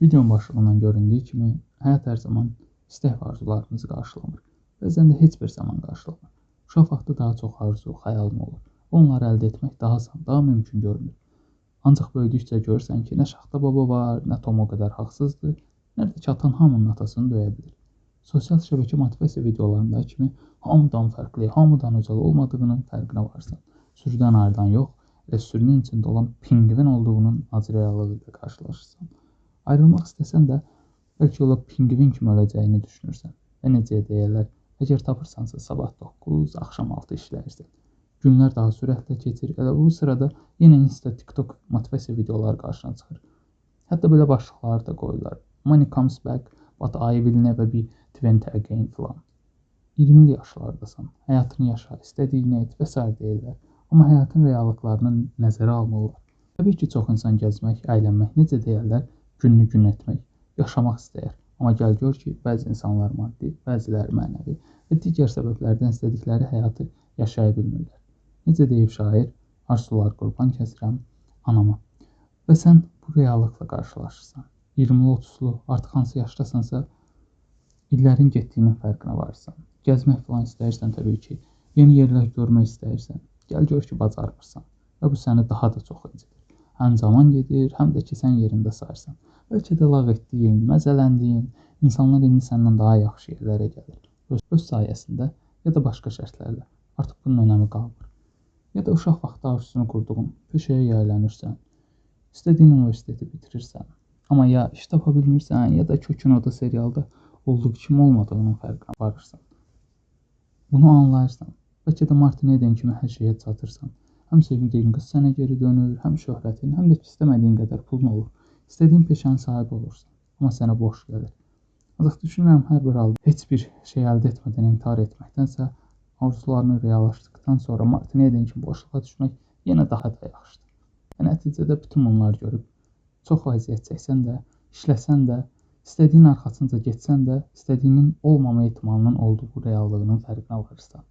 Videonun başlığından göründüyü kimi həyat hər zaman istək və arzularımızı qarşılamır. Bəzən də heç bir zaman qarşılamır. Uşaq vaxtı daha çox arzu, xəyalın olur. Onları əldə etmək daha asan, daha mümkün görünür. Ancaq böyüdükcə görürsən ki, nə Şaxta baba var, nə Tom o qədər haqsızdır, nə də ki, atan hamının atasını döyə bilir. Sosial şəbəkə motivasiya videolarında kimi hamıdan fərqli, hamıdan özəl olmadığının fərqinə varsan. Sürüdən ayrılan yox, elə sürünün içində olan pingvin olduğunun acı reallığı ilə qarşılaşırsan. Ayrılmaq istəsən də, bəlkə yola pingvin kimi öləcəyini düşünürsən. Və necə deyirlər, əgər tapırsansa sabah 9, axşam 6 işləyirsən. Günlər daha sürətlə keçir. Elə bu sırada yenə Insta, TikTok motivasiya videoları qarşına çıxır. Hətta belə başlıqlar da qoyurlar. Money comes back, but I will never be 20 again filan. 20-li yaşlardasan, həyatını yaşa, istədiyini et və s. deyirlər. Amma həyatın reallıqlarını nəzərə almırlar. Təbii ki, çox insan gəzmək, əylənmək, necə deyərlər, gününü gün etmək, yaşamaq istəyir. Amma gəl gör ki, bəzi insanlar maddi, bəziləri mənəvi və digər səbəblərdən istədikləri həyatı yaşaya bilmirlər. Necə deyib şair, arzular qurban kəsirəm anama. Və sən bu reallıqla qarşılaşırsan. 20-li, 30-lu, artıq hansı yaşdasansa, illərin getdiyinin fərqinə varırsan. Gəzmək filan istəyirsən təbii ki, yeni yerlər görmək istəyirsən. Gəl gör ki, bacarmırsan və bu səni daha da çox incidir. Həm zaman gedir, həm də ki, sən yerində sayırsan. Bəlkə də lağ etdiyin, məzələndiyin insanlar indi səndən daha yaxşı yerlərə gəlir. Öz sayəsində ya da başqa şərtlərlə. Artıq bunun önəmi qalmır. Ya da uşaq vaxtı arzusunu qurduğun peşəyə yiyələnirsən, istədiyin universiteti bitirirsən. Amma ya iş tapa bilmirsən, ya da kinoda, serialda olduğu kimi olmadığının fərqinə varırsan. Bunu anlayırsan. Bəlkə də Martin Eden kimi hər şeyə çatırsan. Həm sevdiyin qız sənə geri dönür, həm şöhrətin, həm də ki, istəmədiyin qədər pulun olur. İstədiyin peşənin sahibi olursan, amma sənə boş gəlir. Ancaq düşünürəm, hər bir halda heç bir şey əldə etmədən intihar etməkdənsə, arzularını reallaşdıqdan sonra Martin Eden kimi boşluğa düşmək yenə daha da yaxşıdır. Və nəticədə bütün bunları görüb, çox vəziyyət çəksən də, işləsən də, istədiyin arxasınca getsən də, istədiyinin olmama ehtimalının olduğu reallığının fərqinə varırsan.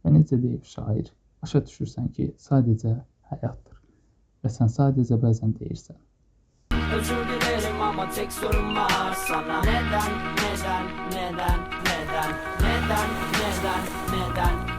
Və necə deyib şair, başa düşürsən ki, sadəcə həyatdır. Və sən sadəcə bəzən deyirsən. Özür dilerim ama tek sorum var sana. Neden, neden, neden, neden, neden, neden, neden?